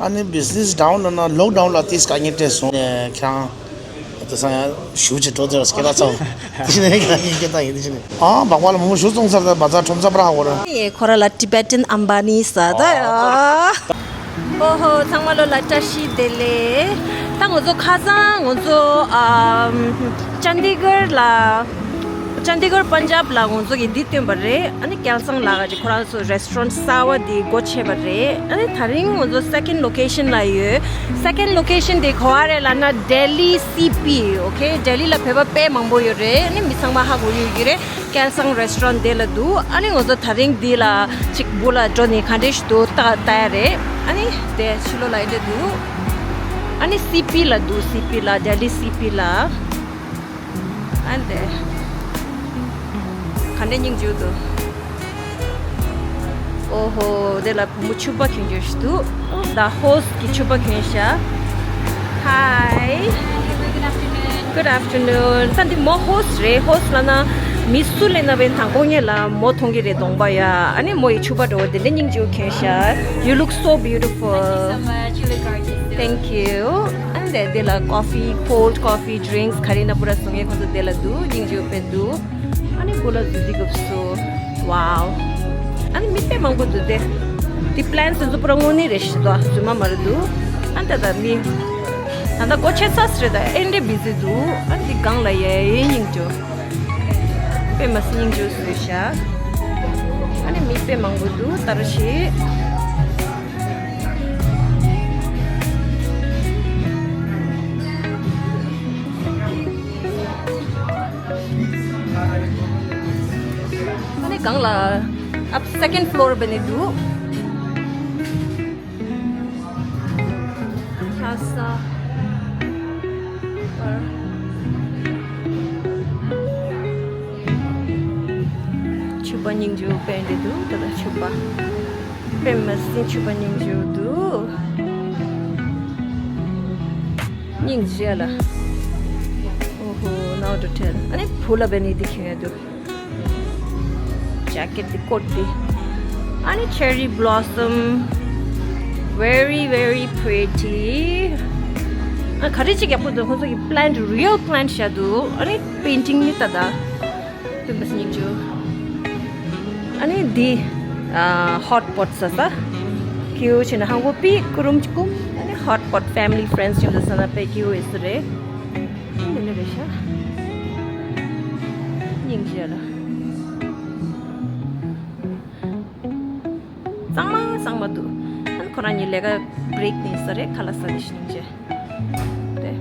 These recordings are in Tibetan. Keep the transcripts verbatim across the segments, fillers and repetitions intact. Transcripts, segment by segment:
ཨ་ནི་བི་ཛི་ནེ་སི་ཌའུན་ལ་ན་ལོག་ཌའུན་ལ་ཏིས་དཀའ་ངལ་འཕྲད་སོང་ནས་ཁྱེད་རང་དེང་སང་ཡང་ཞུ་ཅིག་འགྲོ་དེར་སྐད་གྲགས་ཚ་བོ་དེ་བཞིན་ནས་ཁྱེད་རང་གིས་སྐད་གྲགས་ཡིན་དེ་བཞིན་ནས་ཨ་སྦག་སྦག་ལ་མང་པོ་ཞུ་བཙོང་ཚར་ད་བ་ཚ་ཁྲོམ་ཚ་པར་ཧ་གོ་ར། ཁོ་ར་ལ་ཊི་བེ་ཊན་ཨམ་བ་ནི་ས་ད་ཨ། ཨོ་ཧོ། ཚང་མ་ལོ་ལ་བཀྲ་ཤིས་བདེ་ལེགས། ད་ང་ཚོ་ཁ་སང་ང་ཚོ་ཨམ་ཅན་དི་གར་ལ། ཅན་དི་གར་པན་ཇབ་ལ་ང་ཚོ་གིས་འདི་བཏོན་པ་རེད། ཨ་ནི་སྐལ་བཟང་ལགས་ཀྱིས་ཁོ་རང་ཚོ་རེ་སི་ཊོ་རན་གསར་པ་འདི་སྒོ་ཕྱེ་བ་རེད། ཨ་ནི་ད་རིང་ང་ཚོ་སེ་ཀེན་ཌི་ལོ་ཀེ་ཤན་ལ་ཡོད། སེ་ཀེན་ཌི་ལོ་ཀེ་ཤན་འདི་ག་པར་རེད་ལབ་ན་ལྡི་ལི་སི་པི། ཨོ་ཁེ། ལྡི་ལི་ལ་བོད་པ་དཔེ་མང་པོ་ཡོད་རེད། ཨ་ནི་མི་ཚང་མ་ཧ་གོ་ཡོད་ཀྱི་རེད། སྐལ་བཟང་རེ་སི་ཊོ་རན་དེ་ལ་འདུག་ཨ་ནི་ང་ཚོ་ད་རིང་འདི་ལ་ཅིག་བུ་ལ་འགྲོ་ནས་ག་འདྲས་ཞིག་འདུག་ལྟ་ལྟ་ཡ་རེད། ཨ་ནི་དེ་ཕྱི་ལོགས་ལ་ཡི་འདྲ་འདུག་ཨ་ནི་སི་པི་ལ་འདུག་སི་པི་ལ། ལྡི་ལི་སི་པི་ལ། ཨ་ནི་དེ་ག་འདྲས་སྙིང་རྗེ་འདུག་ཨོ་ཧོ། དེ་ལ་བུ་མོ་ཕྱུ་པ་གྱོན་གྱོན་ཞིག་འདུག་ད་ཧོ་སི་གི་ཕྱུ་པ་གྱོན་ཤག Hi. Good afternoon. ད་འདི་མོ་ཧོ་སི་རེད། ཧོ་སི་ལབ་ན་མི་སུ་སླེབས་ན་བས་དང་པོ་ངེད་ལ་མོ་མཐོང་གི་རེད་གདོང་པ་ཡ། ཨ་ནི་མོ་ཡི་ཕྱུ་པ་འདྲ་བོ་དེ་འདྲ་སྙིང་རྗེ་པོ་གྱོན་ཤག You look so beautiful. Thank you. ཨ་ནི་དེ་ལ་ཀོ་ཕི། ཀོལ་ཌི་ཀོ་ཕི། ཌི་རིང་སི་ག་རེ་ན་པུ་ར་སོང་ངས་ཁོ་ཚོ་དེ་ལ་འདུག་སྙིང་རྗེ་པོ་དཔེ་འདུག་ཨ་ནི་གོ་ལ་འདུག་འདི་སྐབས་སུ། Wow. ཨ་ནི་མི་དཔེ་མང་པོ་འདུག་སྟེ། འདི་པི་ལན་སི་འདི་ཚོ་པུ་ར་དངོས་གནས་རེད་ཤི་དོ། རྫུན་མ་མ་རེད་འདུག་ཨ་ནི་ད་ད་མི་ད་ལྟ་སྒོ་ཕྱེ་ཚར་སི་རེད། ད་ཨེ་འདྲས་བི་ཛི་འདུག་ཨ་ནི་འདི་སྒང་ལ་ཡ་ཡའི་སྙིང་རྗེ་པོ། དཔེ་མ་སྲིད་སྙིང་རྗེ་པོ་བཟོས་ཤག་ཨ་ནི་མི་དཔེ་མང་པོ་འདུག་ད་ར་ཤི། ཨ་ནི་སྒང་ལ་ཨབ་སེ་ཀེན་ཌི་ཕི་ལོར་བ་ནི་འདུག་ལྷ་ས་པར། ཕྱུ་པ་སྙིང་རྗེ་པོ་དཔེ་འདི་འདུག་ད་ལྟ་ཕྱུ་པ། དཔེ་མ་སྲིད་ཕྱུ་པ་སྙིང་རྗེ་པོ་འདུག་སྙིང་རྗེ་ལ། ཨོ་ཧོ། Now to tell. ཨ་ནི་བུ་ལ་བས་ནི་འདི་གྱོན་ཡ་འདུག་ཇེ་ཀེ་ཊི་འདི། ཀོཊ་འདི། ཨ་ནི་ཆེ་རི་བྷི་ལོ་སམ། Very, very pretty. ཨ་ག་རེ་ཅིག་ཡག་པོ་འདུག་ཁོང་ཚོ་གི་པི་ལན་ཊི། རི་ཡལ་པི་ལན་ཊི་བཞག་འདུག་ཨ་ནི་པེན་ཊིང་ནི་ད་ད། དཔེ་མ་སྲིད་སྙིང་རྗེ་པོ། ཨ་ནི་འདི། ཨ་ཧོཊ་པོཊ་ཟ་ས། ཁྱེའུ་ཆེ་ན་ཧང་གོ་པི་ཀུ་རུམ་ཅི་ཀུམ། ཨ་ནི་ཧོཊ་པོཊ་ཕེ་མི་ལི་ཕི་རེན་ཌི་ཆེན་པོ་ཟ་ན་དཔེ་ཁྱེའུ་ཨེ་སི་རེད། ཨ་ནི་ནི་རེད་ཤག་སྙིང་རྗེ་ལ། གཙང་མ་གཙང་མ་འདུག་ཨ་ནི་ཁོ་རང་གཉིས་ལས་ཀ་བྷི་རེག་ནས་ས་རེད། ཁ་ལག་ཟ་ནས་ཤི་ནིང་བྱས། དེ།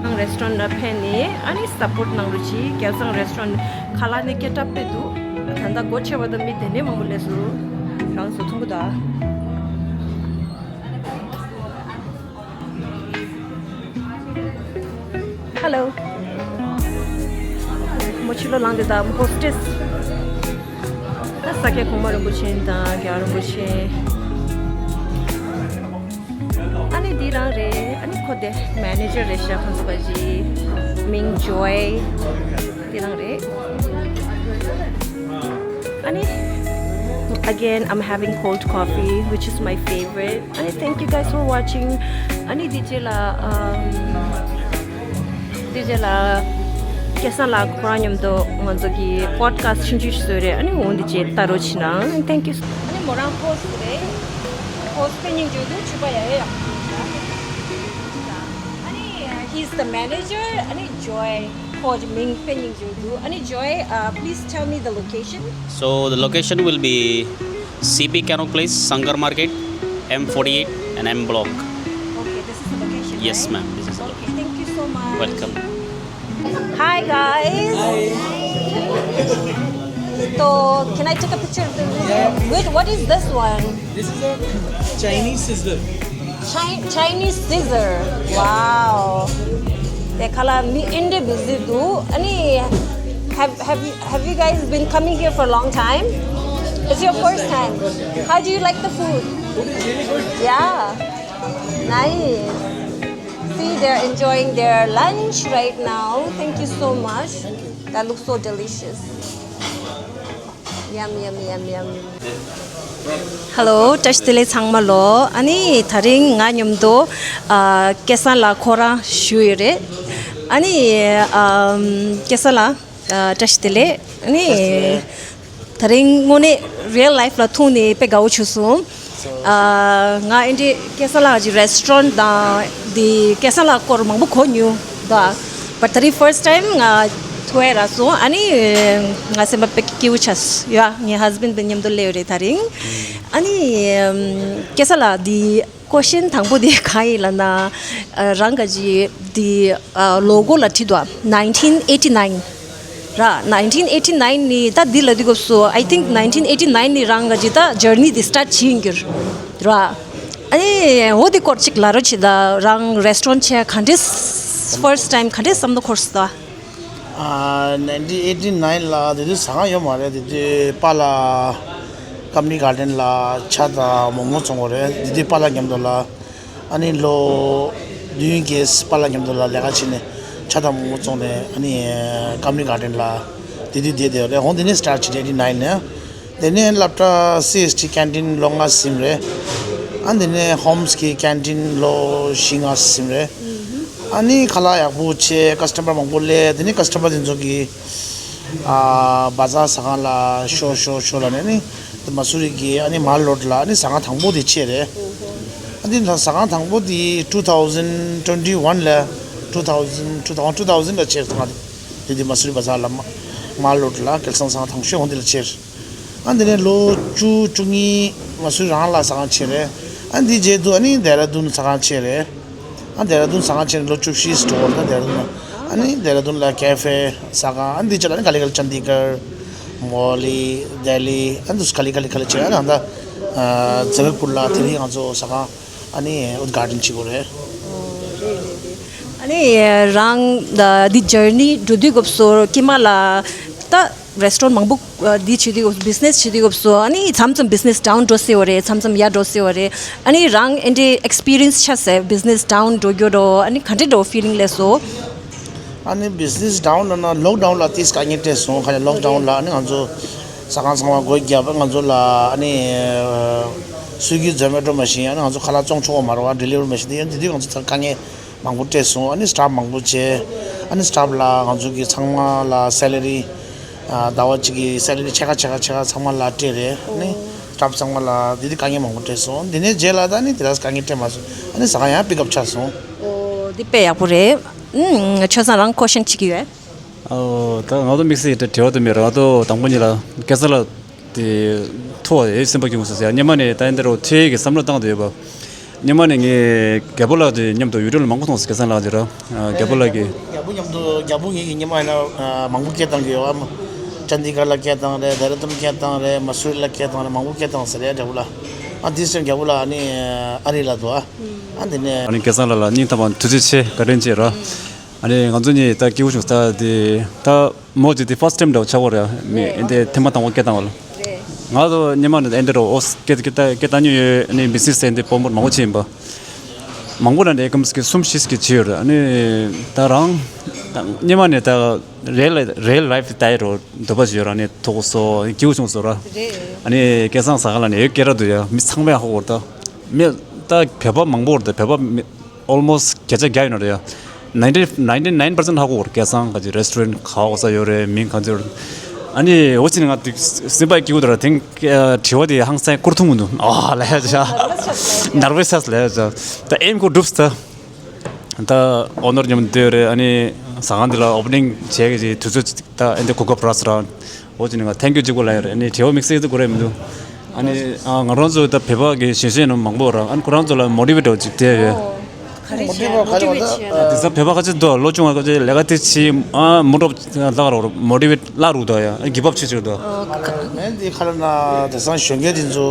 ནང་རེ་སི་ཊོ་རན་ལ་ཕན་ནས་ཨ་ནི་སཔོར་ཊི་གནང་རོགས་གྱིས། སྐལ་བཟང་རེ་སི་ཊོ་རན་ཁ་ལག་ནི་སྐད་གྲགས་དཔེ་འདུག་ད་ལྟ་སྒོ་ཕྱེ་བ་དང་མི་དེ་ནས་མང་པོ་སླེབས་སོང་། རང་ཚོ་མཐོང་གི་འདུག Hello. མོ་ཕྱི་ལོགས་ལངས་ཏེ་ད་ཧོ་སི་ཊེ་སི། ད་ས་སྐྱ་གོང་མ་རིན་པོ་ཆེ་དང་རྒྱལ་བ་རིན་པོ་ཆེ། ཨ་ནི་འདི་རང་རེད། ཨ་ནི་ཁོ་དེ་མེ་ནེ་ཇར་རེད་ཤག་ཁོང་ཚོ་ག་ཅི། མིང་ཇོའི། འདི་རང་རེད། ཨ་ནི། Again, I'm having cold coffee, which is my favorite. ཨ་ནི། Thank you guys for watching. ཨ་ནི་འདི་རྗེས་ལ་ཨམ། འདི་རྗེས་ལ་སྐལ་བཟང་ལགས་ཁོ་རང་མཉམ་དུ་ང་ཚོ་གི་པོ་ཌི་ཀ་སི་ཊི་ཆུང་ཆུང་ཞིག་བཟོས་རེད། ཨ་ནི་འོ་འདི་རྗེས་ལྟ་རོགས་བྱེད་ན། Thank you. ཨ་ནི་མོ་རང་ཧོ་སི་ཊི་རེད། ཧོ་སི་ཊི་དཔེ་སྙིང་རྗེ་འདུག་ཕྱུ་པ་ཡ་ཡ་ཡག་པོ་འདུག་ཨ་ནི། He's the manager. ཨ་ནི་ཇོའི། ཁོ་གི་མིང་དཔེ་སྙིང་རྗེ་འདུག་ཨ་ནི་ཇོའི། Uh, please tell me the location. So the location will be C P Cannock Place, Sangar Market, M forty-eight and M Block. Okay, this is the location, yes, right? Ma'am, this is the location. Okay, thank you so much. Welcome. Hi guys. Hi. So can I take a picture of the video? Yeah, please. Wait, what is this one? This is a Chinese sizzler. Chi- Chinese sizzler. Wow. དེ་ཁ་ལག་མི་ཨེ་འདྲས་བི་ཛི་འདུག་ཨ་ནི། Have have you have you guys been coming here for a long time? It's your first time. How do you like the food? Yeah. Nice. See, they're enjoying their lunch right now. Thank you so much. That looks so delicious. Yum, yum, yum, yum. ཧེ་ལོ། བཀྲ་ཤིས་བདེ་ལེགས་ཚང་མ་ལོ། ཨ་ནི་དེ་རིང་ང་མཉམ་དུ་ཨ་སྐལ་བཟང་ལགས་ཁོ་རང་བཞུགས་ཡོད་རེད། ཨ་ནི་ཨམ་སྐལ་བཟང་ལགས་ཨ་བཀྲ་ཤིས་བདེ་ལེགས། ཨ་ནི་དེ་རིང་དངོས་གནས་real life་ལ་ཐུག་ནས་དཔེ་དགའ་བོ་བྱུང་སོང་། ཨ་ང་ཨེ་འདྲའི་སྐལ་བཟང་ལགས་ཀྱི་restaurant་དང་དེ་སྐལ་བཟང་ལགས་སྐོར་མང་པོ་གོ་མྱོང་། But དེ་རིང་first time་ང་ཐུག་ཡ་རག་སོང་། ཨ་ནི་ང་སེམས་པ་དཔེ་སྐྱིད་པོ་ཆགས་ཡ། ངའི་husband་དང་མཉམ་དུ་སླེབས་རེད་དེ་རིང་། ཨ་ནི་སྐལ་བཟང་ལགས་འདི་question་དང་པོ་འདི་གང་ཡིན་ལབ་ན། རང་ག་ཅི་འདི་logo་ལ་བྲིས་འདུག nineteen eighty nine་ར། nineteen eighty nine་ནི་ད་འདི་ལ་འདི་སྐབས་སུ་I think nineteen eighty nine་ནི་རང་ག་ཅི་ད་journey་འདི་start་བྱེད་ཡིན་གྱི་ར། ཨ་ནི་འོ་འདི་སྐོར་ཅིག་ལབ་རོགས་བྱེད་ད། རང་restaurant་བྱས་ག་འདྲས་first time་ག་འདྲས་བསམ་བློ་འཁོར་སོང་ད། ཨ་nineteen eighty nine་ལ་དེ་དུས་ཟ་ཁང་ཡོད་མ་རེད། དེ་དུས་པཱ་ལགས་ཀམ་ནི་གར་ཌེན་ལ་ཇ་དང་མོག་མོག་བཙོང་གི་རེད། དེ་དུས་པཱ་ལགས་མཉམ་དུ་ལ་ཨ་ནི་ལོ་བདུན་གྱིས་པཱ་ལགས་མཉམ་དུ་ལ་ལས་ཀ་བྱས་ནས་ཇ་དང་མོག་མོག་བཙོང་ནས་ཨ་ནི་ཀམ་ནི་གར་ཌེན་ལ་དེ་དུས་བསྡད་བསྡད་ཡོད་རེད། འོང་དེ་ནས་start་བྱས་eighty nine་ནས། དེ་ནས་སློབ་གྲྭ་སི་ཨེས་ཊི་ཀན་ཊིན་ལོ་ལྔ་ཟིན་རེད། ཨ་དེ་ནས་ཧོམ་སི་གི་ཀན་ཊིན་ལོ་བཞི་ལྔ་ཟིན་རེད། ཨ་ནི་ཁ་ལག་ཡག་པོ་བྱས་ཀ་སི་ཊ་མར་མང་པོ་སླེབས། དེ་ནས་ཀ་སི་ཊ་མར་དེ་ཚོ་གིས་ཨ་བ་ཛར་ཟ་ཁང་ལ་ཤོག་ཤོག་ཤོག་ལབ་ནས་ནི་དེ་མ་སུ་རི་གི་ཨ་ནི་མར་ལོཌ་ལ་ཨ་ནི་ཟ་ཁང་དང་པོ་དེ་ཕྱེ་རེད། ཨ་དེ་ཟ་ཁང་དང་པོ་དེ་two thousand twenty one་ལ་two thousand two thousand two thousand ལ་ཕྱེ་ཟ་ཁང་དེ་དེ་མ་སུ་རི་བ་ཛར་ལ་མ་མར་ལོཌ་ལ་སྐལ་བཟང་ཟ་ཁང་དང་ཤོས་འོང་དེ་ལ་ཕྱེ། ཨ་འདི་ནས་ལོ་བཅུ་བཅུ་གཉིས་ང་ཚོའི་རང་ལ་ཟ་ཁང་ཕྱེ་རེད། ཨ་འདི་རྗེས་དུ་ཨ་ནི་ལྡེ་ར་ལྡུན་ཟ་ཁང་ཕྱེ་རེད། ཨ་ལྡེ་ར་ལྡུན་ཟ་ཁང་ཕྱེ་ནས་ལོ་བཅུ་བཞི་འགྲོ་བར་ད་ལྡེ་ར་ལྡུན་ལ། ཨ་ནི་ལྡེ་ར་ལྡུན་ལ་ཀེ་ཧྥེ་ཟ་ཁང་ཨ་འདི་ཕྱེ་ལ་ཨ་ནི་ག་ལེ་ག་ལེ་ཅན་དི་གར་མོ་ལི་ལྡི་ལི་ཨ་འདུ་ག་ལེ་ག་ལེ་ག་ལེ་ཕྱེ། ཨ་ནི་ད་ཛེ་ཝེ་པུར་ལ་དེ་རིང་ང་ཚོ་ཟ་ཁང་ཨ་ནི་ཨུད་གྷ་ཌེན་བྱེད་དགོས་རེད། ཨ་ནི་རང་འདི་ཇར་ནི་འགྲོ་དུས་སྐབས་སུ་ཀྱེ་མ་ལ་ད་རེ་སི་ཊོ་རན་མང་པོ་འདི་བྱེད་དུས་སྐབས་སུ་བི་ཛི་ནེ་སི་བྱེད་དུས་སྐབས་སུ་ཨ་ནི་མཚམས་མཚམས་བི་ཛི་ནེ་སི་ཌའུན་འགྲོ་སྲིད་པ་རེད། མཚམས་མཚམས་ཡར་འགྲོ་སྲིད་པ་རེད། ཨ་ནི་རང་ཨེ་འདྲའི་ཨེག་སི་པི་རི་ཡན་སི་ཆགས་སེ་བི་ཛི་ནེ་སི་ཌའུན་འགྲོ་རྒྱུ་རོ་ཨ་ནི་ག་འདྲའི་འགྲོ་ཕི་ལིང་སླེབས་སོང་། ཨ་ནི་བི་ཛི་ནེ་སི་ཌའུན་ལ་ན་ལོག་ཌའུན་ལ་ཏིས་དཀའ་ངལ་འཕྲད་སོང་། ཁ་ཡ་ལོག་ཌའུན་ལ་ཨ་ནི་ང་ཚོ་ཟ་ཁང་ཚང་མ་སྒོ་བརྒྱབ། ང་ཚོ་ལ་ཨ་ནི་སུ་གི་ཛོ་མེ་ཊོ་མ་ཤིན་ཨ་ནི་ང་ཚོ་ཁ་ལག་བཙོང་ཆོག་པ་མ་རེད་པ། ཌི་ལི་ཝ་རི་མ་ཤིན་དེ་ཡང་དེ་དུས་ང་ཚོ་དཀའ་ངལ་མང་པོ་སྤྲད་སོང་། ཨ་ནི་སི་ཊཕ་མང་པོ་བྱས། ཨ་ནི་སི་ཊཕ་ལ་ང་ཚོ་གི་ཚང་མ་ལ་སེ་ལ་རི་ཨ་ཟླ་བ་གཅིག་གི་སེ་ལ་རི་ཕྱེད་ཀ་ཕྱེད་ཀ་ཕྱེད་ཀ་ཚང་མ་ལ་སྤྲད་རེད། ཨ་ནི་སི་ཊཕ་ཚང་མ་ལ་དེ་དུས་དཀའ་ངལ་མང་པོ་སྤྲད་སོང་། དེ་ནས་རྗེས་ལ་ད་ནི་དེ་ལ་དཀའ་ངལ་སྤྲད་མ་སོང་། ཨ་ནི་ཟ་ཁང་ཡང་པིག་ཨབ་ཆགས་སོང་། ཨོ་འདི་དཔེ་ཡག་པོ་རེད། ཨུམ་ཆོས་བཟང་རང་ཁོ་ཤན་ཅིག་ཡོད། ཨོ་ད་ང་ཚོ་དམིགས་བསལ་དེ་འབྲེལ་བ་དུ་མེད་ར། ང་ཚོ་དང་པོ་ཉིད་ལ་སྐལ་བཟང་ལགས་དེ་ཐུག་པ་ཡེ་སེམས་པ་སྐྱིད་པོ་སོང་ཟེར། སྔོན་མ་ནས་ད་ཡིན་དེ་རུ་ཐུག་གི་བསམ་བློ་བཏང་བསྡད་ཡོད་པ། སྔོན་མ་ནས་ངས་རྒྱལ་པོ་ལགས་དེ་མཉམ་དུ་ཡུ་ཊུབ་ལ་མང་པོ་མཐོང་སོང་། སྐལ་བཟང་ལགས་དེ་ར། རྒྱལ་པོ་ལགས་ཀྱིས། རྒྱལ་པོ་མཉམ་དུ་རྒྱལ་པོ་ངེད་ཀྱི་སྔོན་མ་ཡིན་ན་མང་པོ་སྐད་བཏང་གི་ཡོད་ཨ། ཅན་དི་གར་ལ་སྐད་བཏང་རེད། ལྡེ་ར་ལྡུན་སྐད་བཏང་རེད། མ་སུ་རི་ལ་སྐད་བཏང་རེད། མང་པོ་སྐད་བཏང་ཟེར་རེད་རྒྱལ་པོ་ལགས། ཨ་དེ་སོང་རྒྱལ་པོ་ལགས་ཨ་ནི་ཨ་རི་ལ་འདུག་ཨ། ཨ་དེ་ནས། ཨ་ནི་སྐལ་བཟང་ལགས་ལ་སྙིང་ཐག་པ་ནས་ཐུགས་རྗེ་ཆེ། བཀའ་དྲིན་ཆེ་ར། ཨ་ནི་ང་ཚོ་གཉིས་ད་སྐྱིད་པོ་བྱུང་། ད་དེ་ད་མོ་ཅིག་དེ་ཕར་སི་ཊེམ་འདྲ་བོ་ཆགས་པ་རེད། མི་ཨེ་འདྲ་ཐེངས་མ་དང་པོ་སྐད་བཏང་བ་ལ། ང་ཚོ་སྔོན་མ་ནས་ཨེ་འདྲ་རོ་ཨོ་སྐད་སྐད་ད་སྐད་བཏང་མྱོང་ཡོད། ཨ་ནི་བི་ཛི་ནེ་སི་ཨེ་འདྲ་སྤོ་མོར་མང་པོ་བྱས་ཡིན་པ། མང་པོ་ལ་ནས་ཀམ་སི་ཀམ་གསུམ་བཞི་ཞིག་བྱས་ཡོད་རེད། ཨ་ནི་ད་རང་ད་སྔོན་མ་ནས་ད་རེལ་རེལ་ལའིབ་ལྟ་ཡི་རོ་འདོད་པ་ཞིག་ཡོད་ར། ཨ་ནི་ཐུག་སོ་སྐྱིད་པོ་བྱུང་སོང་ར། ཨ་ནི་སྐལ་བཟང་ཟ་ཁང་ལ་ནས་ཡོད་སྐད་ར་འདུག་ཡ། མི་ཚང་མས་ཧ་གོ་ར། ད་མི་ད་བོད་པ་མང་པོ་རེད། ད་བོད་པ་མི་ཨོལ་མོ་སི་བརྒྱ་ཆ་བརྒྱ་ཡོད་ན་རེད་ཡ། ནའིན་ཊི་ནའིན་ཊི་ནའིན་པར་སེན་ཊི་ཧ་གོ་གི་རེད། སྐལ་བཟང་ག་ཅིག་རེ་སི་ཊོ་རེན་ཊི་ག་པར་ཡོད་རེད། མིང་ག་ཚོད་རེད། ཨ་ནི་འོ་ཅི་ནས་ང་དེ་སེམས་པ་སྐྱིད་པོ་འདུག་ར། དེང་དྲི་བ་དེ་ཧང་སང་ཁུར་ཐུབ་མི་འདུག་ཨ་ལས་ཡ་ཅ་ནར་བེ་སི་ལས་ཡ་ཅ། ད་ཨེམ་ཁོ་འགྲུབ་ས། ད་ཨོ་ནར་མཉམ་དུ་ཡོད་རེད། ཨ་ནི་ཟ་ཁང་འདི་ལ་ཨོ་པ་ནིང་བྱས་གི་དུས་ཚོད་ཅིག་ད་ཨེ་འདི་གོ་སྐབས་རག་སོང་ར། འོ་ཅི་ནས་ང་ཐེང་ཀིའུ་གཅིག་པོ་ལབ་ཡོད་རེད། ཨ་ནི་དྲི་བ་དམིགས་བསལ་དེ་དགོས་རེད་མི་འདུག་ཨ་ནི་ཨ་ང་རང་ཚོ་ད་བོད་པ་གི་གཞོན་གཞོན་ནང་མང་པོ་ར། ཨ་ནི་ཁོ་རང་ཚོ་ལ་མོ་ཊི་ཝེ་ཊི་འདྲ་བོ་ཅིག་སྟེར་ཡོད། མོ་ཊི་ཝེ་ཊི་བྱེད་ཡ། དེང་སང་བོད་པ་ཁ་ཅིག་འདུག་ལོ་ཆུང་བ་ཁ་ཅིག་ལས་ཀ་དེ་བྱེད་ཨ་མོ་ཊི་ཝེ་ཊི་ལག་རོགས་མོ་ཊི་ཝེ་ཊི་ལག་རུ་འདུག་ཡ། གིབ་ཨབ་བྱེད་ཆེད་འདུག་ཨ་ནི་དེ་ཁ་ལ་ན་དེང་སང་གཞོན་སྐྱེས་དེ་ཚོ་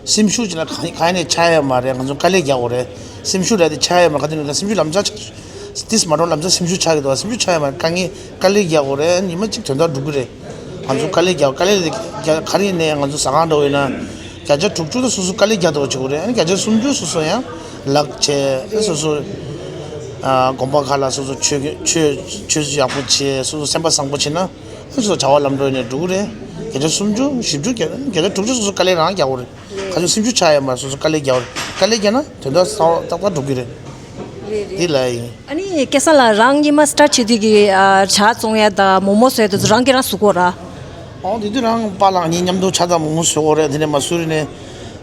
སེམས་ཤུགས་ཅིག་ལ་གང་གང་ནས་ཆག་ཡ་མ་རེད། ང་ཚོ་དཀའ་ལས་རྒྱག་དགོས་རེད། སེམས་ཤུགས་ལ་དེ་ཆག་ཡ་མ་རེད། ག་དུས་ནས་ལ་སེམས་ཤུགས་ལམ་སང་ཆག་ཏིས་མ་འགྲོ་ལམ་སང་སེམས་ཤུགས་ཆག་གི་འདུག་སེམས་ཤུགས་ཆག་ཡ་མ་རེད། དཀའ་ངལ་དཀའ་ལས་རྒྱག་དགོས་རེད། ཉི་མ་གཅིག་དོན་དག་འགྲུབ་གི་རེད། ང་ཚོ་དཀའ་ལས་རྒྱག་དཀའ་ལས་དེ་རྒྱག་ག་རེ་ཡིན་ནའི་ང་ཚོ་ཟ་ཁང་འགྲོ་ཡིན་ན་བརྒྱ་ཆ་དྲུག་ཅུ་ད་སོ་སོ་དཀའ་ལས་རྒྱག་ཐུབ་པ་བྱེད་དགོས་རེད། ཨ་ནི་བརྒྱ་ཆ་སུམ་ཅུ་སོ་སོ་ཡང་ལག་བྱས་སོ་སོ་ཨ་དགོན་པ་ཁག་ལ་སོ་སོ་ཆོས་ཆོས་ཆོས་ཡག་པོ་བྱས་སོ་སོ་སེམས་པ་བཟང་པོ་བྱས་ན། ཨ་ནི་སོ་སོ་བྱ་བ་ལམ་འགྲོ་ཡིན་ནའི་འགྲོ་གི་རེད། བརྒྱ་ཆ་སུམ་ཅུ་བཞི་བཅུ་བརྒྱ་བརྒྱ་ཆ་དྲུག་ཅུ་སོ་སོ་དཀའ་ལས་རང་རྒྱག་དགོས་རེད། ག་ཚོད་སུམ་ཅུ་ཆགས་ཡོད་མ་རེད། སོ་སོ་དཀའ་ལས་རྒྱག་དགོས་རེད། དཀའ་ལས་རྒྱག་ན་དོན་དག་ཏག་ཏག་འགྲུབ་ཀྱི་རེད། རེད་རེད། འདི་ལ་ཡིན། ཨ་ནི་སྐལ་བཟང་ལགས་རང་ཉི་མ་སི་ཊར་བྱེད་དུས་ཀྱི་ཨ་ཇ་བཙོང་ཡ་དང་མོག་མོག་བཟོ་ཡ་དེ་ཚོ་རང་གིས་རང་བཟོ་གོ་ར། ཨོ་དེ་དུས་རང་པཱ་ལགས་གཉིས་མཉམ་དུ་ཇ་དང་མོག་མོག་བཟོ་གོ་རེད། དེ་ནས་མ་སུ་རི་ནས་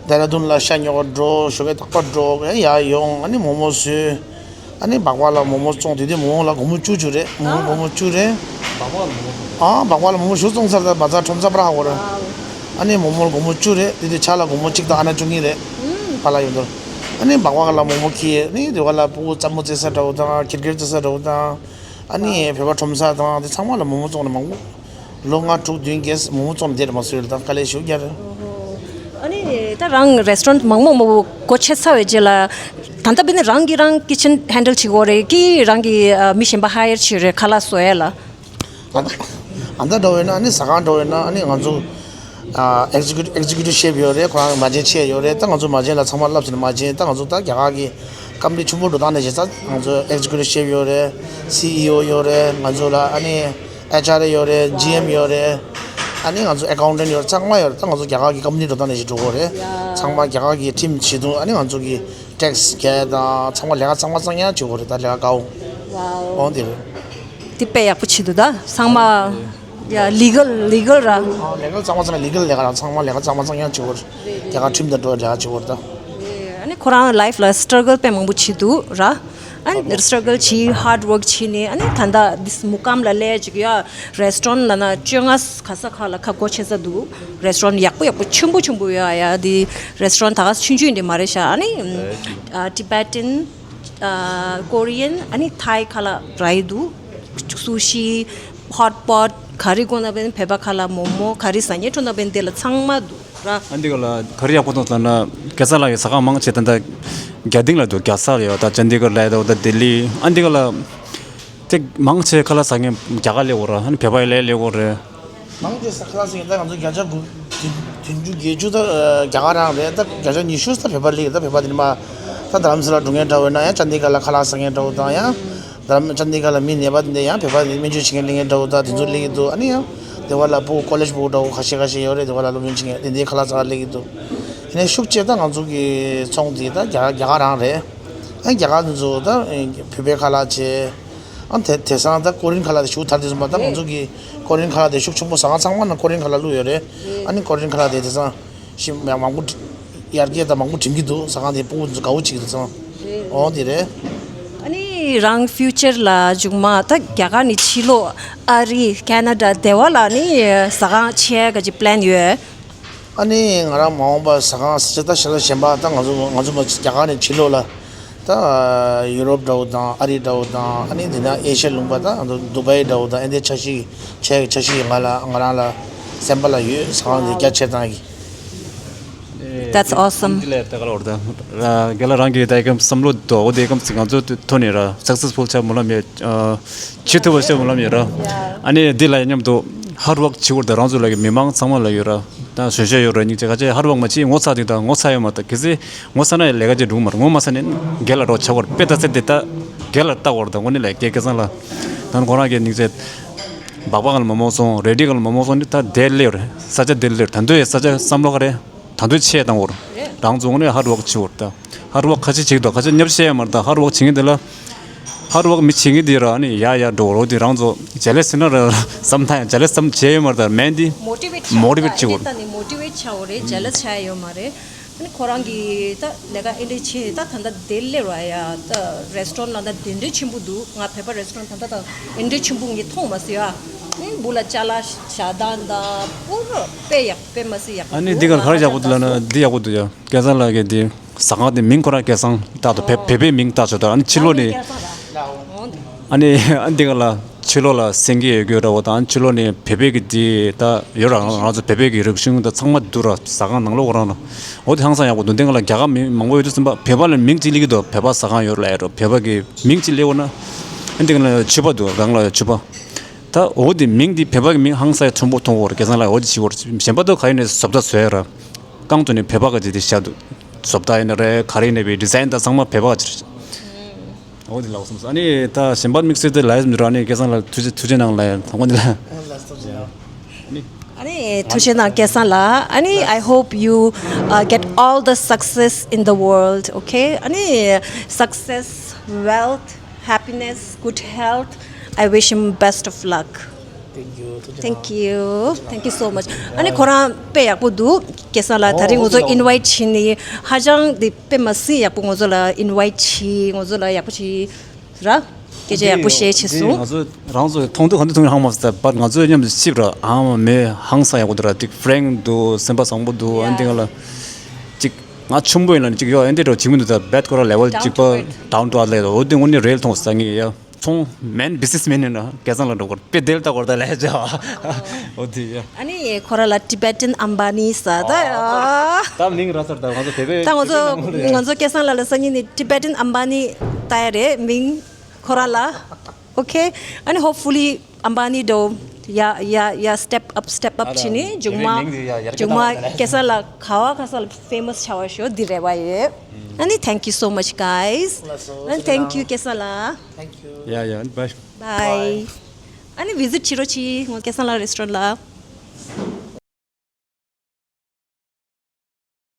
ལྡེ་ར་ལྡུན་ལ་ཤ་ཉོ་ག་འགྲོ། ཞོགས་ཀས་རྟག་པར་འགྲོ་ཡ་ཡོང་། ཨ་ནི་མོག་མོག་བཟོས། ཨ་ནི་སྦག་སྦག་ལ་མོག་མོག་བཙོང་། དེ་དུས་མོག་མོག་ལ་སྒོར་མོ་བཅུ་བཅུ་རེད། མོག་མོག་སྒོར་མོ་བཅུ་རེད། སྦག་སྦག་ལ་མོག་མོག་བཙོང་། ཨ་སྦག་སྦག་ལ་མོག་མོག་ཞོ་བཙོང་ཚར་ད་བ་ཛར་ཁྲོམ་ས་པར་ཧ་གོ་ར། ཨ་ནི་མོག་མོག་སྒོར་མོ་བཅུ་རེད། དེ་དུས་ཇ་ལ་སྒོར་མོ་གཅིག་དང་ཨ་ན་བཅུ་གཉིས་རེད། པཱ་ལགས་ཡོད་དོ། ཨ་ནི་སྦག་སྦག་ལ་མོག་མོག་ཁྱེར། ཨ་ནི་དེ་བ་ལ་ཕྲུ་གུ་རྩེད་མོ་རྩེ་ས་འདྲ་བོ་དང་ཁིར་ཀེར་རྩེ་ས་འདྲ་བོ་དང་། ཨ་ནི་བོད་པ་ཁྲོམ་ས་དང་དེ་ཚང་མ་ལ་མོག་མོག་བཙོང་ནས་མང་པོ། ལོ་ལྔ་དྲུག་བདུན་བརྒྱད་མོག་མོག་བཙོང་ནས་བསྡད་རེད། མ་སུ་རི་ལ་ད་དཀའ་ལས་ཞེ་པོ་རྒྱག་རེད། ཨ་ནི་ད་རང་རེ་སི་ཊོ་རན་ཊི་མང་པོ་མང་པོ་སྒོ་ཕྱེ་ཚར་བའི་རྗེས་ལ། ད་ལྟ་བས་ནི་རང་གིས་རང་ཀི་ཆན་ཧེན་ཌལ་བྱེད་དགོས་རེད་ཀི་རང་གིས་ཨ་མི་གཞན་པ་ཧ་ཡར་བྱེད་རེད་ཁ་ལག་བཟོ་ཡ་ལ། ཨ་ཨ་ད་འགྲོ་བས་ན་ཨ་ནི་ཟ་ཁང་འགྲོ་བས་ན་ཨ་ནི་ང་ཚོ་ཨེག་ཛི་ཀུ་ཊིབ་ཨེག་ཛི་ཀུ་ཊིབ་ཤེཕ་ཡོད་རེད། ཁོ་རང་མ་བྱན་ཆེ་ཡོད་རེད། ད་ང་ཚོ་མ་བྱན་ལ་ཚང་མ་བསླབ་ཟིན་མ་བྱན། ད་ང་ཚོ་ད་རྒྱ་གར་གི་ཀམ་པ་ནི་ཆེན་པོ་འགྲོ་སྟངས་ནས་བྱས་ཙང་ང་ཚོ་ཨེག་ཛི་ཀུ་ཊིབ་ཤེཕ་ཡོད་རེད། སི་ཨི་ཨོ་ཡོད་རེད། ང་ཚོ་ལ་ཨ་ནི་ཨེཆ་ཨར་ཡོད་རེད། ཇི་ཨེམ་ཡོད་རེད། ཨ་ནི་ང་ཚོ་ཨེ་ཀའུན་ཊན་ཡོད་རེད། ཚང་མ་ཡོད་རེད། ད་ང་ཚོ་རྒྱ་གར་གི་ཀམ་པ་ནི་འགྲོ་སྟངས་ནས་ཅིག་འགྲོ་དགོས་རེད། ཚང་མ་རྒྱ་གར་གི་ཊིམ་བྱེད་དུས་ཨ་ནི་ང་ཚོ་གི་ཊེག་སི་རྒྱག་དང་ཚང་མ་ལས་ཀ་ཚང་མ་ཚང་ཡང་བྱེད་དགོས་རེད། ད་ལས་ཀ་དཀའ་བོ། ཨོ་དེ་རེད། དེ་དཔེ་ཡག་པོ་བྱེད་འདུག་ད་ཚང་མ་ཡ་ལི་གལ་ལི་གལ་ར། ལས་ཀ་ཚང་མ་ཚང་ལི་གལ་ལས་ཀ་ར་ཚང་མ་ལས་ཀ་ཚང་མ་ཚང་ཡང་བྱེད་དགོས་རེད། རྒྱ་གར་ཁྲིམས་དང་འགྲོ་བའི་ལས་ཀ་བྱེད་དགོས་རེད་ད། ཨ་ནི་ཁོ་རང་ལའིཕ་ལ་སི་ཊྲ་གལ་དཔེ་མང་པོ་བྱེད་འདུག་ར། ཨ་ནི་སི་ཊྲ་གལ་བྱེད། ཧར་ཌི་ཝོག་བྱེད་ནས་ཨ་ནི་ད་ལྟ་འདི་མུ་ཀམ་ལ་སླེབས་ཅིག་ཡ། རེ་སི་ཊོ་རན་ཊི་ལབ་ན་བཅོ་ལྔ་ག་ས་ག་ལ་ཁ་སྒོ་ཕྱེ་ས་འདུག་རེ་སི་ཊོ་རན་ཊི་ཡག་པོ་ཡག་པོ་ཆེན་པོ་ཆེན་པོ་ཡོད་ཨ་ཡ། འདི་རེ་སི་ཊོ་རན་ཊི་ད་ག་ཆུང་ཆུང་འདི་མ་རེད་ཤག་ཨ་ནི་ཨ་ཊི་བེ་ཊན། ཨ་ཀོ་རི་ཡན། ཨ་ནི་ཐའི་ཁ་ལག་རག་གི་འདུག་སུ་ཤི། ཧོཊ་པོཊ། ག་རི་དགོས་ན་བོད་པ་ཁ་ལག་མོག་མོག་ག་རི་ཟ་སྙིང་བྲོ་ན་བོད་འདི་ལ་ཚང་མ་འདུག་ར། ཨ་འདི་ག་ལ་ག་རི་ཡག་པོ་འདུག་ལབ་ན་རྒྱལ་ས་ལ་ཡོད་ཟ་ཁང་མང་ཆེ་ད་ལྟ་རྒྱ་སྡིངས་ལ་འདུག་རྒྱལ་ས་ལ་ཡོད་ད་ཅན་དི་གར་ལ་ཡོད་ད་ལྡི་ལི་ཨ་འདི་ག་ལ། དེ་མང་ཆེ་ཁ་ལག་ཟ་མཁན་རྒྱ་གར་སླེབས་ཡོད་རེད། ཨ་ནི་བོད་པ་ཡང་སླེབས་སླེབས་ཡོད་རེད། མང་ཆེ་ས་ཁ་ལག་ཟ་མཁན་ད་ང་ཚོ་བརྒྱ་ཆ་དགུ་བདུན་བདུན་ཅུ་བརྒྱད་ཅུ་ད་རྒྱ་གར་རང་རེད། ད་བརྒྱ་ཆ་ཉི་ཤུ་ད་བོད་པ་སླེབས་ཡོད། ད་བོད་པ་དེ་ནི་མ་ད་རྡ་རམ་ས་ལ་འགྲོ་མཁན་འདྲ་བོ་ཡིན་ན་ཡང་ཅན་དི་གར་ལ་ཁ་ལག་ཟ་མཁན་འདྲ་བོ་དང་ཡང་རྡ་རམ་ཅན་དི་གར་ལ་མི་ནད་པ་དེ་འདྲ་ཡང་བོད་པ་དེ་སྨན་བཅོས་བྱེད་མཁན་སླེབས་མཁན་འདྲ་བོ་ད་དེ་ཚོ་སླེབས་ཀྱི་འདུག་ཨ་ནི་ཡང་དེ་བ་ལ་ཕྲུ་གུ་ཀོ་ལེཇ་ཕྲུ་གུ་འདྲ་བོ་ཁ་ཤས་ཁ་ཤས་ཡོད་རེད། དེ་བ་ལ་སློབ་སྦྱོང་བྱེད་མཁན་དེ་འདྲའི་ཁ་ལག་ཟ་ག་སླེབས་ཀྱི་འདུག་ཡིན་ནའི་ཤུགས་ཆེ་ད་ང་ཚོ་གི་ཚོང་དེ་ད་རྒྱ་རྒྱ་གར་རང་རེད། ཨ་རྒྱ་གར་དེ་ཚོ་ད་བོད་པའི་ཁ་ལག་བྱས། ཨ་དེ་དེང་སང་ད་ཀོ་རི་ཡན་ཁ་ལག་དེ་ཤུགས་དར་དུས་ཙམ་པ་ད་ང་ཚོ་གི་ཀོ་རི་ཡན་ཁ་ལག་དེ་ཤུགས་ཆེན་པོ་ཟ་ཁང་ཚང་མ་ནང་ཀོ་རི་ཡན་ཁ་ལག་བླུགས་ཡོད་རེད། ཨ་ནི་ཀོ་རི་ཡན་ཁ་ལག་དེ་དེང་སང་ཞིག་ཡང་མང་པོ་ཡར་རྒྱས་དང་མང་པོ་འགྲིམ་གྱི་འདུག་ཟ་ཁང་དེ་སྤུ་གུ་ཚོ་དགའ་བོ་བྱེད་ཀྱི་འདུག་ཙང་། ཨོ་དེ་རེད། ཨ་ནི་རང་ཕིའུ་ཅར་ལ་མཇུག་མ་ད་རྒྱ་གར་ནས་ཕྱིར་ལོག་ཨ་རི་ཁེ་ན་ཌ་དེ་བ་ལ་ནི་ཟ་ཁང་ཕྱེ་ག་ཅིག་པི་ལན་ཡོད། ཨ་ནི་ང་རང་མ་འོངས་པ་ཟ་ཁང་ཟེར་ད་ཤ་ལ་གཞན་པ་ད་ང་ཚོ་ང་ཚོ་མ་རྒྱ་གར་ནས་ཕྱིར་ལོག་ལ་ད་ཡུ་རོབ་འདྲ་བོ་དང་ཨ་རི་འདྲ་བོ་དང་ཨ་ནི་འདི་ན་ཨེ་ཤི་ཡ་ལུང་པ་ད་ང་ཚོ་དུ་བའི་འདྲ་བོ་དང་ཨ་འདི་འཆར་གཞི་འཆར་འཆར་གཞི་ང་ལ་ང་རང་ལ་སེམས་པ་ལ་ཡོད། ཟ་ཁང་འདི་རྒྱ་ཆེ་བཏང་གི། That's awesome. འདི་ལས་ད་ག་ལ་བར་ད་རྒན་ལགས་རང་གི་ད་ཨེ་ཀམ་བསམ་བློ་དོ་འོ་དེ་ཨེ་ཀམ་ང་ཚོ་ཐོན་ནས་ར་སག་སེ་སི་ཕུལ་ཆགས་མུ་ལ་མེད། བྱེད་ཐུབ་པ་ཤེས་མི་ལབ་ཡོད་ར། ཨ་ནི་འདི་ལ་མཉམ་དུ་ཧར་ཝག་བྱེད་དགོས་རེད། རང་ཚོ་ལ་གི་མི་མང་ཚང་མ་ལ་ཡོད་ར། ད་བཟོད་བཤད་ཡོད་ར། སྙིང་རྗེ་ཁ་ཆེ་ཧར་ཝག་མ་བྱེད་ངོ་ཚ་དེ་དང་ངོ་ཚ་ཡོད་མ་ད་གལ་སྲིད་ངོ་ཚ་ན་ལས་ཀ་ཅིག་འགྲུབ་མ་རེད། ངོ་མ་ཚ་ནས་སྒེར་ལ་རོགས་བྱ་དགོས་རེད། དཔེ་ད་ཚེ་འདི་ད་སྒེར་ལ་ལྟ་དགོས་རེད། ད་དངོས་གནས་ལ་སྐལ་སྐལ་བཟང་ལ་ད་ཁོ་རང་གི་སྙིང་རྗེ་སྦག་སྦག་ལ་མ་མོ་སོང་རེ་ཌི་གལ་ལ་མ་མོ་སོང་འདི་ད་དེ་སླེབས་རེད། ས་ཆ་དེ་སླེབས་རེད། ད་དུང་ཡ་ས་ཆ་བསམ་བློ་ག་རེད། ད་དུང་ཆེ་བཏང་བོར། རང་ཚོ་ངོ་ནས་ཧར་ཝག་བྱེད་བོར་ད། ཧར་ཝག་ཁ་ཆེ་བྱེད་དོ་ཁ་ཆེ་ཉབ་བཤད་ཡ་མར་ད་ཧར་ཝག་བྱེད་ངེས་དེ་ལ། ཧར་ཝག་མི་བྱེད་ངེས་དེ་ར་ནི་ཡ་ཡ་འགྲོ་རོགས་དེ་རང་ཚོ་ཇ་ལེ་སི་ན་ར་བསམ་ཐང་ཡ་ཇ་ལེ་སི་བྱེད་ཡོད་མར་ད་མེན་དེ། མོ་ཊི་ཝེ་ཊི་བྱེད་བོར། ད་ནི་མོ་ཊི་ཝེ་ཊི་བྱ་བོ་རེད། ཇ་ལེ་སི་བྱ་ཡ་ཡོད་མ་རེད། ཨ་ནི་ཁོ་རང་གིས་ད་ལས་ཀ་ཨེ་འདྲས་བྱས་ད་ད་ལྟ་དེ་སླེབས་ར་ཡ་ད་རེ་སི་ཊོ་རན་ཊི་ལ་ད་དེ་འདྲས་ཆེན་པོ་འདུག་ང་བོད་པ་རེ་སི་ཊོ་རན་ཊི་ད་ལྟ་ད་ཨེ་འདྲས་ཆེན་པོ་ངས་མཐོང་མ་སྲིད་ཨ། ཨ་ནི་བུ་ལ་ཅ་ལག་བཞག་སྟངས་དང་པུ་ར་དཔེ་ཡག་དཔེ་མ་སྲིད་ཡག་པོ་འདུག་ཨ་ནི་འདི་གར་ག་རེ་ཡག་པོ་འདུག་ལབ་ན་འདི་ཡག་པོ་འདུག་ཡ། སྐལ་བཟང་ལགས་ཀྱིས་འདི་ཟ་ཁང་དེ་མིང་ཁོ་རང་སྐལ་བཟང་བཏགས་འདུག་བོད་བོད་པའི་མིང་བཏགས་ཆོག་ད་ཨ་ནི་ཕྱི་ལོགས་ནས་ཨ་ནི་ཨ་འདི་ག་ལ་ཕྱི་ལོགས་ལ་སེང་གེ་ཡོད་རྒྱུ་འདྲ་བོ་དང་ཕྱི་ལོགས་ནས་བོད་པའི་གི་དེ་ད་ཡོད་ར། ང་ཚོ་བོད་པའི་གི་རིག་གཞུང་དང་ཚང་མ་འདུག་ར། ཟ་ཁང་ནང་ལོགས་རང་ལ་འོ་དེ་ཧང་སང་ཡག་པོ་འདུག་འདི་ག་ལ་རྒྱ་གར་མི་མང་པོ་ཡོད་དུས་ཙམ་པ་བོད་པ་ལ་མིང་གཅིག་སླེབས་ཀྱི་འདུག་བོད་པ་ཟ་ཁང་ཡོད་ར་ལབ་ཡ་རོ། བོད་པ་གི་མིང་གཅིག་སླེབས་འོ་ན་ཨ་འདི་ག་ལ་ཕྱུ་པ་འདུག་རང་ལ་ཕྱུ་པ། ད་འོ་དེ་མིང་དེ་བོད་པ་གི་མིང་ཧང་སང་ཡ་མཐོན་པོ་མཐོང་བོར་སྐལ་བཟང་ལགས་འོ་དེ་ཕྱི་བོར་གཞན་པ་ད་ག་ཡིན་ནས་བཟོ་ལྟ་བཟོ་ཡ་ར། རྐང་དུ་ནས་བོད་པ་ག་ཅིག་དེ་བཞག་འདུག་བཟོ་ལྟ་ཡིན་ན་རེད་ག་རེ་ཡིན་ན་བའི་ཌི་ཟའིན་དང་ཚང་མ་བོད་པ་ག་ཅིག་རེད། འོ་དེ་ལགས་སོང་། ཨ་ནི་ད་གཞན་པ་དམིགས་བསལ་དེ་ལ་ཡིན་ར་ནི་སྐལ་བཟང་ལགས་ཐུགས་རྗེ་ཐུགས་རྗེ་གནང་ལ་ཡིན་དང་པོ་འདི་ལ། ཨ་ནི་ ཨ་ནི་ཐུགས་རྗེ་གནང་སྐལ་བཟང་ལགས། ཨ་ནི་I hope you uh, get all the success in the world, okay? ཨ་ནི་success, wealth, happiness, good health. I wish him best of luck. Thank you. Thank you so much. ཨ་ནི་ཁོ་རང་དཔེ་ཡག་པོ་འདུག་སྐལ་བཟང་ལགས། ད་རིང་ང་ཚོ་invite བྱས་ནས་ཧ་ཅང་འདི་དཔེ་མ་སྲིད་ཡག་པོ་ང་ཚོ་ལ་invite བྱས། ང་ཚོ་ལ་ཡག་པོ་བྱས་ར། སྐད་ཆ་ཡག་པོ་བཤད་བྱས་སོང་། ང་ཚོ་རང་ཚོ་མཐོང་དུས་ག་འདྲ་མཐོང་ཡོད་ཧ་མ་སོང་། but ང་ཚོ་མཉམ་དུ་གཅིག་ར་ཨ་མ་མེ་ཧང་སང་ཡག་པོ་འདུག་ར། ཅིག་frank འདུག་སེམས་པ་བཟང་པོ་འདུག་ཨ་འདི་ང་ལ་ཅིག་ང་ཆུང་པོ་ཡིན་ལ་ནི་ཅིག་ཡོ་ཨ་འདི་འདྲ་བྱེད་མི་འདུག་ད་བེད་ཁོ་ར་level གཅིག་པ་down to earth ལས་འོ་དེ་དངོས་གནས་རེད་མཐོང་ས་ངེས་ཡ། ཚོང་man businessman ཡིན་ན་སྐལ་བཟང་ལ་འགྲོ་དགོས་པེ་དེལ་ལྟ་དགོས་ད་ལས་ཅ། འོ་དེ་ཡ། ཨ་ནི་ཁོ་ར་ལ་Tibetan Ambani ཟེར་ད། ད་མིང་ར་སར་ད་ང་ཚོ་དེ་བས་ད་ང་ཚོ་ང་ཚོ་སྐལ་བཟང་ལ་ལ་སང་ཉིན་ནི་Tibetan Ambani ད་ཡ་རེད་མིང་ཁོ་ར་ལ། Okay. ཨ་ནི་hopefully Ambani འགྲོ་ཡ་ཡ་ཡ་step up step up བྱས་ནས་མཇུག་མ་མཇུག་མ་སྐལ་བཟང་ལ་ག་བ་ག་ས་ལ་famous ཆགས་པ་ཤོག་འདི་རེ་བ་ཡོད། ཨ་ནི་thank you so much guys. ཨ་ནི་thank you སྐལ་བཟང་ལགས། ཡ་ཡ་bye. Bye. ཨ་ནི་visit བྱེད་རོགས་གྱིས་ངོ་སྐལ་བཟང་ལགས་restaurant ལ།